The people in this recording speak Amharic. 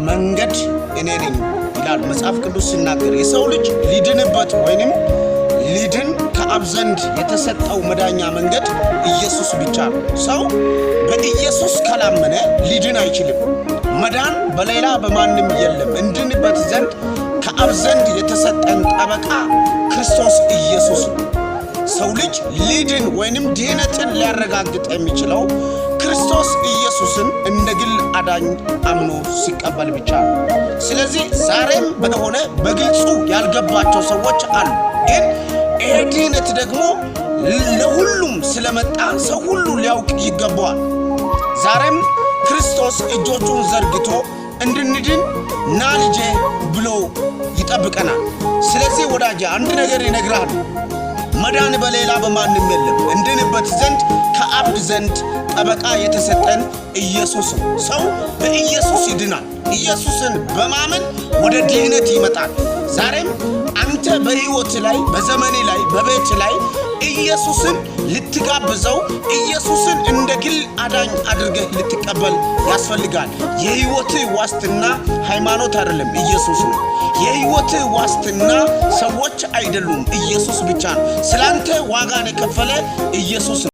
መንገድ እኔ ነኝ ይላል መጽሐፍ ቅዱስ ሲናገር። የሰው ልጅ ሊድንበት ወይንም ሊድን ከአብ ዘንድ የተሰጠው መዳኛ መንገድ ኢየሱስ ብቻ ነው። ሰው በኢየሱስ ካላመነ ሊድን አይችልም። መዳን በሌላ በማንም የለም። እንድንበት ዘንድ ከአብ ዘንድ የተሰጠን ጠበቃ ክርስቶስ ኢየሱስ ነው። ሰው ልጅ ሊድን ወይንም ድህነትን ሊያረጋግጥ የሚችለው ክርስቶስ ኢየሱስን እንደ ግል አዳኝ አምኖ ሲቀበል ብቻ ነው። ስለዚህ ዛሬም በሆነ በግልጹ ያልገባቸው ሰዎች አሉ። ግን ይሄ ድህነት ደግሞ ለሁሉም ስለመጣ ሰው ሁሉ ሊያውቅ ይገባዋል። ዛሬም ክርስቶስ እጆቹን ዘርግቶ እንድንድን ና ልጄ ብሎ ይጠብቀናል። ስለዚህ ወዳጄ አንድ ነገር ይነግራል። መዳን በሌላ በማንም የለም። እንድንበት ዘንድ ከአብ ዘንድ ጠበቃ የተሰጠን ኢየሱስ ነው። ሰው በኢየሱስ ይድናል። ኢየሱስን በማመን ወደ ድህነት ይመጣል። ዛሬም አንተ በሕይወት ላይ፣ በዘመኔ ላይ፣ በቤት ላይ ኢየሱስን ልትጋብዘው፣ ኢየሱስን እንደ ግል አዳኝ አድርገህ ልትቀበል ያስፈልጋል። የሕይወት ዋስትና ሃይማኖት አይደለም፣ ኢየሱስ ነው። የሕይወት ዋስትና ሰዎች አይደሉም፣ ኢየሱስ ብቻ ነው። ስላንተ ዋጋን የከፈለ ኢየሱስ ነው።